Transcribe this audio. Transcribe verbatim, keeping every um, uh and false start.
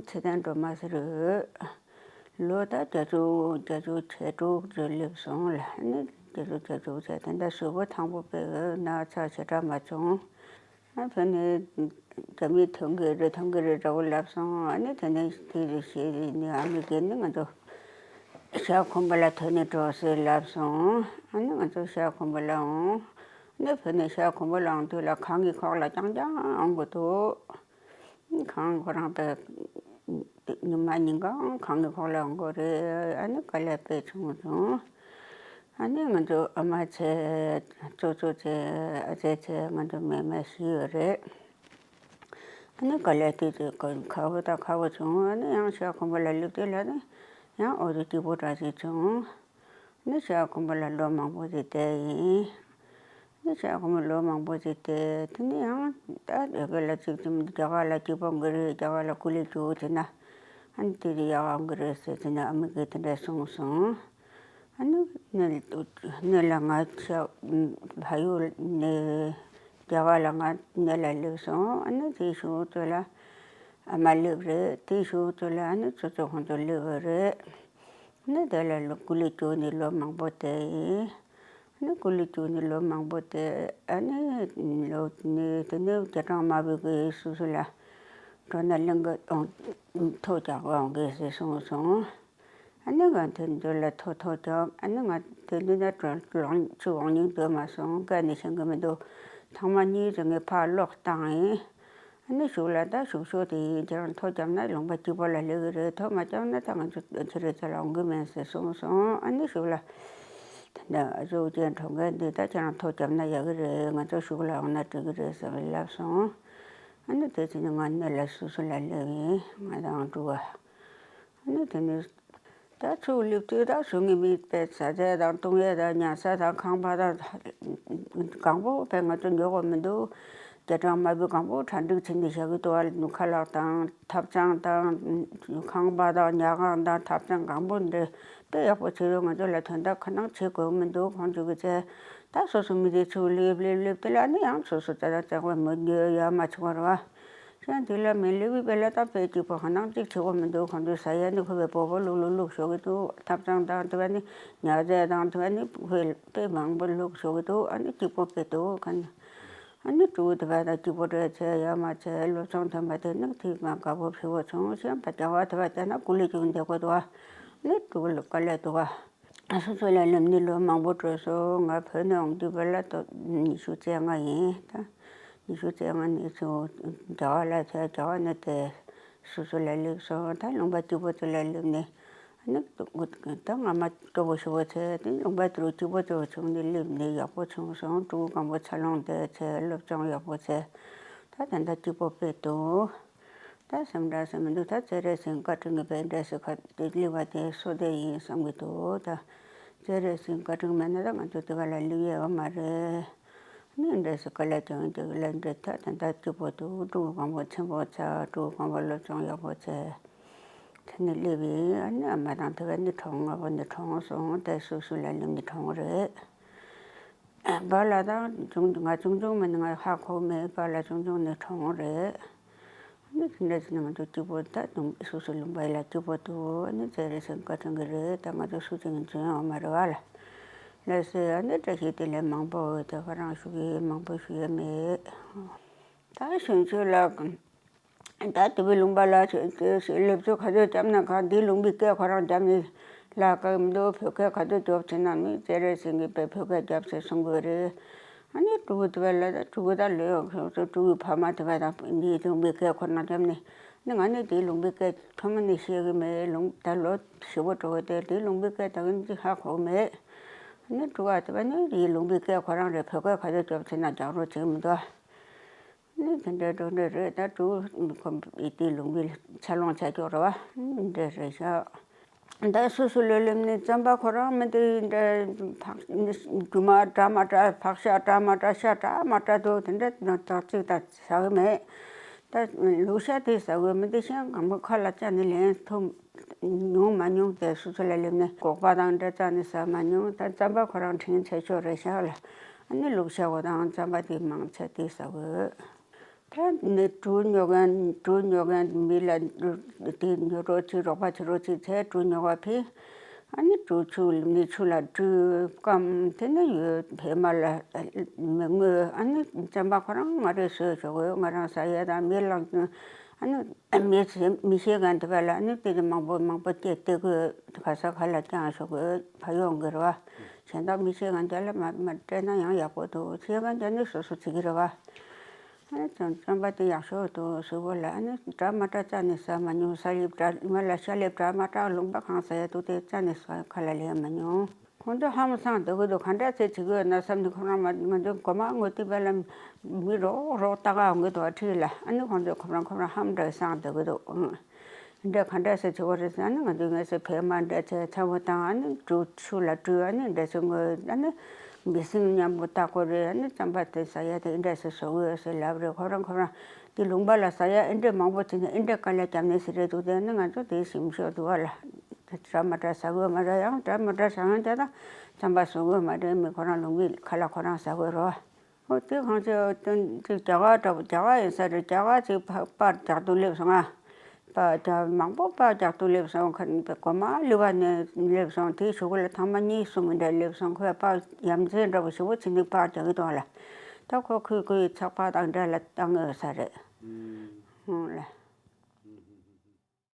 ཚེ་བརྟན་སྒྲོལ་མ་ཟེར་ཡོད། ལོ་ད་བརྒྱད་ཅུ་བརྒྱད་ཅུ་གྱ་དྲུག་ཙམ་སླེབས་སོང་ལ། ཨ་ནི་བརྒྱད་ཅུ་གྱ་དྲུག་ཙམ་དེ་འདྲ་གཟུགས་པོ་ཐང་པོ་དཔེ་ཡོད་ན་ཚ་ཞེ་དྲག་མ་བྱུང་། ཨ་ཕ་ནི་རྒྱ་མི་ཐོན་གི་རེད་ཐོན་གི་རེད་འདྲ་བོ་ལབ་སོང་། ཨ་ནི་དེ་ནས་དེ་རེད་ཞེས་ནི་ཨ་མི་གིས་ནི་ང་ཚོ་ཤ་ཁོམ་པ་ལ་ཐོན་ནས་འགྲོ་ཟེར་ལབ་སོང་། ཨ་ནི་ང་ཚོ་ཤ་ཁོམ་པ་ལ་འོང་། ཨ་ནི་ཕ་ནི་ཤ་ཁོམ་པ་ལ་འོང་དུས་ལ་གངས་ཀྱི་ཁོག་ལ་རྐྱང་རྐྱང་འོང་གི་འདུག་གང་ཁོ་རང་པའི་ཉི་མ་ཉིན་གང་གང་གི་ཁོག་ལ་འགོ་རེད། ཨ་ནི་དཀའ་ལས་དཔེ་བྱུང་བྱུང་། ཨ་ནི་ང་ཚོ་ཨ་མ་ཚེ་ཙོ་ཙོ་ཚེ་ཨ་ཚེ་ཚེ་ང་ཚོ་མེ་མེ་ཤི་ཡོད་རེད། ཨ་ནི་དཀའ་ལས་དེ་དེ་ཁ་བོ་དང་ཁ་བོ་བྱུང་། ཨ་ནི་ཡང་ཤ་ཁོམ་པ་ལ་སླེབས་དུས་ལ་ནི་ཡང་འོ་དེ་སྐྱིད་པོ་འདྲ་ཞིག་བྱུང་། ནི་ཤ་ཁོམ་པ་ལ་ལོ་མང་པོ་ཞིག་བསྡད་ཡིན། ནི་ཤ་ཁོམ་པ་ལོ་མང་པོ་ཞིག་བསྡད། དེ་ནི་ཡང་ད་ཡ་གི་ལ་ཅིག་ཅིག་རྒྱ་གར་ལ་སྐྱིད་པོ་འགི་རེད། རྒྱ་གར་ལ་སྐུ་ལས་རྒྱུགས་བྱས་ན་ཨ་ནི་དེ་རི་ཡག་འགི་རེད་ཟེར་བྱས་ན་ཨ་མི་གིས་དེ་འདྲ་གསུངས་སོང་། ཨ་ནི་ནི་ནི་ལ་ང་ཤ་ཕ་ཡུལ་ནི་རྒྱ་གར་ལ་ང་ནི་ལ་སླེབས་སོང་། ཨ་ནི་དེའི་གཞུག་ཏུ་ལ་ཨ་མ་སླེབས་རེད། དེའི་གཞུག་ཏུ་ལ་ཨ་ནི་ཙོ་ཙོ་ཁོང་ཚོ་སླེབས་པ་རེད། ནི་དེ་ལ་ལོ་སྐུ་ལས་བསྐྱོན་ནས་ལོ་མང་པོ་བསྡད་ཡིན། ནི་སྐུ་ལས་བསྐྱོན་ནས་ལོ་མང་པོ་བསྡད། ཨ་ནི་ལོ་ནི་དེ་ནི་རྒྱ་གྲམ་དམར་པོ་གིས་སོ་སོ་ལ་འགྲོ་ན་གླིང་ག་ཐོ་རྒྱག་འོང་གི་ཟེར་གསུངས་སོང་། ཨ་ནི་ང་དེ་ཚོ་ལ་ཐོ་ཐོ་རྒྱག་ཨ་ནི་ང་དེ་འདི་ན་གྲོང་ལོང་ཆུ་འོང་སྙིང་འདོད་མ་སོང་། སྐད་ནི་ཤེས་གི་མི་འདུག་ཐེངས་མ་གཉིས་ཙམ་ངས་ཕར་ལོག་བཏང་ཡིན། ཨ་ནི་གཞུག་ལ་ད་གཞུག་ཕྱོགས་དེ་ཡིན་ཁྱེད་རང་ཐོ་བརྒྱབ་ན་ལུང་པ་སྐྱིད་པོ་ལ་སླེབས་ཀྱི་རེད། ཐོ་མ་བརྒྱབ་ན་ད་ང་ཚོ་ཁྱེད་རའི་རྩ་ལ་འོང་གི་མེད་ཟེར་གསུངས་སོང་། ཨ་ནི་གཞུག་ལ་ད་ནི་ཨ་ཅོ་ཅན་གྲོང་ཁྱེར་འདི་ད་ཁྱེད་རང་ཐོ་བརྒྱབ་ན་ཡག་གི་རེད། ང་ཚོ་གཞུག་ལ་འོང་ན་འགྲིག་གི་རེད་ཟེར་བ་ལབ་སོང་། ཨ་ནི་དེ་ཚེ་ནི་ང་སྣེ་ལ་སོ་སོ་ལ་སླེབས་ཡིན། ང་དང་ཨང་ཀྲུག་པ། ཨ་ནི་དེ་ནི་ད་ཚུར་སླེབས་དུས་ད་གཞུང་གི་མི་དཔེ་ཟ་ཆས་དང་བཏུང་ཡས་དང་ཉལ་ས་དང་ཁང་པ་དང་གང་པོ་དཔེ་ང་ཚོ་ཉོ་དགོས་མི་འདུག་རྒྱ་གྲམ་དམར་པོས་གང་པོ་གྲ་སྒྲིག་བྱས་ནས་བཞག་གི་འདུག་ཨ་ནི་ཁ་ལག་དང་ཐབ་ཚང་དང་ཁང་པ་དང་ཉལ་ཁང་དང་ཐབ་ཚང་གང་པོ་འདི་དཔེ་ཡག་པོ་བྱས་རོགས། ང་ཚོ་ལ་དོན་དག་ཁ་ནང་བྱེད་དགོས་མི་འདུག་ཁོང་ཚོ་གི་ཚེ་ད་སོ་སོ་མི་དེ་ཚུར་སླེབས་སླེབས་སླེབས་དེ་ལ་ནི་ཡང་སོ་སོ་ད་ད་ཙག་པ་མི་ཉོ་ཡ་མ་བྱུང་བ་རེད་བ། ཤང་དེ་ལ་མི་ལེ་བི་པེ་ལ་ད་པེ་གཅིག་པོ་ཁ་ནང་གཅིག་བྱེད་དགོས་མི་འདུག་ཁོང་ཚོས་ཟ་ཡ་ནི་ཁོ་པའི་སྤོ་བོ་ལུག་ལུག་ལུག་ཤོག་གི་འདུག་ཐབ་ཚང་དང་དེ་བ་ནི་ཉལ་རྫས་དང་དེ་བ་ནི་ཁོས་དཔེ་མང་པོ་ལུག་ཤོག་གི་འདུག་ཨ་ནི་གཅིག་པོ་དཔེ་འདུག་ཁ་ནི་ཨ་ནི་ཕྲུ་གུ་དེ་བ་དང་གཅིག་པོ་འདྲ་ཚེ་ཡ་མ་ཚེ་སློབ་སྦྱོང་ཐོན་པ་དེ་ནི་དེ་ང་དགའ་པོ་ཕྱི་བོ་བྱུང་ཤང་པ་རྒྱ་བ་དེ་བ་དེ་ན་ཀུ་ལི་ཅུང་འདེགས་པོ་འདུག་ཨ་ནི་ཕྲུ་གུ་ལ་དཀའ་ལས་འདུག་ཨ། སོ་སོ་ལ་སླེབས་ནས་ལོ་མང་པོ་འགྲོ་སོང་། ང་བོད་ནས་འོང་དུས་བར་ལ་ཏོ་ཉི་ཤུ་རྩ་ལྔ་ཡིན། ད་ཉི་ཤུ་རྩ་ལྔ་ནས་ཚུར་རྒྱ་གར་ལ་ཚར་རྒྱ་གར་ནས་དེ་སོ་སོ་ལ་སླེབས་སོང་། ད་ལུང་པ་སྐྱིད་པོ་ཚོ་ལ་སླེབས་ནས་ཨ་ནི་ད་ང་མ་སྤྲོ་པོ་ཞེ་པོ་ཚར་དེ་ལུང་པ་དེ་རུ་སྐྱིད་པོ་ཚོ་བྱུང་ནས་སླེབས་ནས་ཡག་པོ་བྱུང་སོང་། ཕྲུ་གུ་གང་པོ་འཚར་ལོངས་བསྡད་ཚར་སློབ་སྦྱོང་ཡག་པོ་ཚར། ད་ད་ལྟ་སྐྱིད་པོ་དཔེ་འདུག་ད་སེམས་ཁྲལ་སེམས་མི་འདུག་ད་སྤྱན་རས་གཟིགས་བཀའ་དྲིན་གྱིས་པའི་འདྲ་ཞིག་ཁ་དེ་སླེབས་པ་དེ་བསོད་བདེ་ཡིན་བསམ་གྱི་འདུག་ད་སྤྱན་རས་གཟིགས་བཀའ་དྲིན་མེད་ན་ད་ང་ཚོ་དེ་ག་ལ་སླེབས་ཡས་ཡོད་མ་རེད། ནི་འདྲ་ཞིག་དཀའ་ལས་བྱུང་དེ་ག་ལ་འདྲ་ད་ད་ད་སྐྱིད་པོ་འདུག་ཕྲུ་གུ་གང་པོ་ཆེན་པོ་ཚར། ཕྲུ་གུ་གང་པོ་སློབ་སྦྱོང་ཡག་པོ་ཚར། དེ་ནི་སླེབས་ཡིན། ཨ་ནི་ཨ་མ་དང་དེ་ག་ནི་གྲོངས། ང་བོ་ནི་གྲོངས་སོང་། དེ་སུ་སུ་ལ་སླེབས་ནི་གྲོངས་རེད། བ་ལ་དང་ཆུང་ང་ཆུང་ཆུང་མིན་ང་ཧ་གོ་མེད། བ་ལ་ཆུང་ཆུང་ནས་གྲོངས་རེད། ནི་དེ་འདྲ་ཟེར་ན་ང་ཚོ་སྐྱིད་པོ་ད་དུང་སོ་སོ་ལུང་པ་ལ་སྐྱིད་པོ་འདུག་ནི་ཚེ་རེ་ཟིན་བཀའ་དྲིན་གྱི་རེད། ད་ང་ཚོ་སུ་ཅིག་གིས་འཇོན་ཡོང་མ་རེད་བ་ལ། ལགས་སོ། ཨ་ནི་བཀྲ་ཤིས་བདེ་ལེགས་མང་པོ་ཡོད། ད་ཁོ་རང་ཞུ་གི་མང་པོ་ཞུ་ཡས་མེད། ད་གཞོན་ཚོ་ལ། ད་དེ་བའི་ལུང་པ་ལ་སླེབས་ཚོ་ག་ཚོད་བརྒྱབ་ན་གང་འདི་ལུང་པའི་སྐད་ཁོ་རང་བརྒྱབ་ནས་ལ་ཀ་མི་འདུག་བོད་སྐད་ག་ཚོད་རྒྱོབ་ཟེར་ན་ནི་སྤྱན་རས་གཟིགས་ཀྱི་པའི་བོད་སྐད་རྒྱབ་ཟེར་གསུང་གི་རེད། ཨ་ནི་ཕྲུ་གུ་དེ་བ་ལ་ད་ཕྲུ་གུ་ད་ལོས་ཡོང་ཚོ་ཕྲུ་གུའི་ཕ་མ་དེ་བ་དང་འདིའི་ལུང་པའི་སྐད་ཁོ་རང་བརྒྱབ་ནས་ནི་ང་ནི་དེའི་ལུང་པའི་སྐད་ཐོག་མ་ནས་ཤེས་གི་མེད། ལུང་ད་ལོ་ཞེ་པོ་འགྲོ་གི་དེ་དེའི་ལུང་པའི་སྐད་ད་གིན་ཅི་ཧ་གོ་གི་མེད། ཨ་ནི་ཕྲུ་གུ་དེ་བ་ནི་དེའི་ལུང་པའི་སྐད་ཁོ་རང་རེད། བོད་སྐད་ག་ཚོད་རྒྱོབ་ཟེར་ན་རྒྱག་རོགས་བྱེད་གི་མི་འདུག་ནི་དེ་འདྲའི་འགྲོ་འདྲ་རེད། ད་ཕྲུ་གུ་ཁོ་ཡི་དེ་ལུང་པའི་འཚར་ལོངས་བྱ་ཆོག་རེད་བ། འདི་འདྲ་རེད་ཤག་ད་སོ་སོ་ལོས་སླེབས་ནས་རྩམ་པ་ཁོ་རང་མི་དེ་འདྲ་ཕག་རྒྱུ་མ་འདྲ་མ་འདྲ་ཕག་ཤ་འདྲ་མ་འདྲ་ཤ་འདྲ་མ་འདྲ་འདུག་དེ་འདྲ་ན་དག་ཅིག་ད་ཟ་གི་མེད། ད་ལུག་ཤ་དེ་ཟ་གི་མི་དེ་ཤ་གང་པོ་ཁ་ལ་བཅག་ནས་ལེན་ཐུབ་མྱོང་མ་མྱོང་དེ་སོ་སོ་ལ་སླེབས་ནས་སྒོག་པ་དང་འདྲ་བཅག་ནས་ཟ་མ་མྱོང་། ད་རྩམ་པ་ཁོ་རང་དྲིན་ཆེ་ཤོས་རེད་ཤག་ལ། ཨ་ནི་ལུག་ཤ་བོ་དང་རྩམ་པ་དེ་མང་ཆེ་དེ་ཟ་དགོས། ད་ནི་གྲུ་ཉོ་མཁན་གྲུ་ཉོ་མཁན་མི་ལ་དེ་ཉོ་རོགས་བྱེད་རོགས་པ་བྱེད་རོགས་བྱེད་ཚེ་གྲུ་ཉོ་བ་ཕེབས། ཨ་ནི་གྲུ་ཆུ་ནི་ཆུ་ལ་གྲུ་སྐམ་དེ་ནི་ཡོད་ཕེབས་མ་ལ་མི་དངོས། ཨ་ནི་རྩམ་པ་ཁོ་རང་ང་རེ་བཟོས་ཆོག་གི། ང་རང་ཟ་ཡས་དང་མི་ལ་ཨ་ནི་མི་ཚེ་མི་ཤེས་མཁན་དེ་བ་ལ་ཨ་ནི་དེ་ནི་མང་པོ་མང་པོ་སྐྱེས་ཏེ་གོས་ག་ས་ག་ལ་ཀྱང་ཤོག་གོས་ཕ་ཡོང་གི་རེད་བ། གཞན་དག་མི་ཤེས་མཁན་དེ་ལ་མ་མ་སྤྲད་ན་ཡང་ཡག་པོ་འདུག་ཤེས་མཁན་དེ་ནི་སོ་སོ་བྱེད་ཀྱི་རེད་བ། ཨ་ནི་རྩམ་རྩམ་པ་དེ་ཡག་ཤོས་འདུག་ཟེར་བ་ལ། ཨ་ནི་འདྲ་མ་འདྲ་རྩ་ནས་ཟ་མ་མྱོང་། ས་ལེབ་འདྲ་མ་ལ་ཤ་ལེབ་འདྲ་མ་འདྲ་ལུང་པ་གང་ཟ་ཡ་འདུག་དེ་རྩ་ནས་ཟ་ཁ་ལ་ལེན་མ་མྱོང་། ཁོང་ཚོ་ཧང་སང་སྡོད་ཀྱི་འདུག་ག་འདྲ་ཚེ་བྱེད་ཀྱི་ཡོད་ན་བསམ་ནས་ཁོ་རང་མ་ང་ཚོ་གོ་མ་ངོ་དེ་བས་ལ་མི་རོགས་རོགས་ལྟ་ག་འོང་གི་འདུག་ཁྲིད་ལ། ཨ་ནི་ཁོང་ཚོ་ཁོ་རང་ཁོ་རང་ཧམ་འདྲ་སང་སྡོད་ཀྱི་འདུག་འདྲ་ག་འདྲ་ཟེར་བྱེད་པ་རེད། ཨ་ནི་ང་ཚོའི་ངལ་གསོ་ཕལ་མ་འདྲ་བྱས་ཚ་བོ་དང་། ཨ་ནི་གྲུ་ཆུ་ལ་གྲུ། ཨ་ནི་འདྲ་ཚོ་ངོས་ཨ་ནི་མི་སེམས་མཉམ་པོ་ལྟ་དགོས་རེད། ཨ་ནི་རྩམ་པ་དེ་ཟ་ཡ་དེ་འདྲ་ཟེར་བཟོ་དགོས་ཟེར་ལབ་རེད། ཁོ་རང་ཁོ་རང་དེ་ལུང་པ་ལ་ཟ་ཡ་ཨེ་འདྲ་མང་པོ་བྱས་ནས་ཨེ་འདྲ་དཀའ་ལས་བརྒྱབ་ནས་ཟེར་རེད་འདུག་དེ་ནི་ང་ཚོ་དེ་ཞིམ་ཤོས་འདུག་བ་ལ། འདྲ་མ་འདྲ་ཟ་དགོས་མ་རེད། ཡང་འདྲ་མ་འདྲ་ཟ་ཡང་དེ་དང་རྩམ་པ་བཟོ་དགོས་མ་རེད། མི་ཁོ་རང་ལུང་པའི་ཁ་ལ་ཁོ་རང་ཟ་དགོས་རོ། ཨོ་དེ་གང་ཚེ་དེ་རྒྱ་གར་འདྲ་པོ་རྒྱ་གར་ཡིན་ས་རེད། རྒྱ་གར་ཅིག་ཕ་པར་རྒྱག་ཏུ་སླེབས་སོང་ང་། པར་རྒྱག་མང་པོ་པར་རྒྱག་ཏུ་སླེབས་སོང་། ཁ་གོ་མ་ལི་བ་ནས་སླེབས་སོང་། དེའི་གཞུག་གུ་ལ་ཐེངས་མ་གཉིས་གསུམ་འདྲ་སླེབས་སོང་། ཁོས་པར་ཡ་མཚན་འདྲ་པོ་ཞེ་པོ་བྱེད་ནས་པར་རྒྱག་གི་འདུག་ལ། ད་ཁོ་ཁོའི་ཁོའི་ཚགས་པར་དང་འདྲ་ལ་བཏང་ཡོད་ས་རེད། ཧུང་ལ།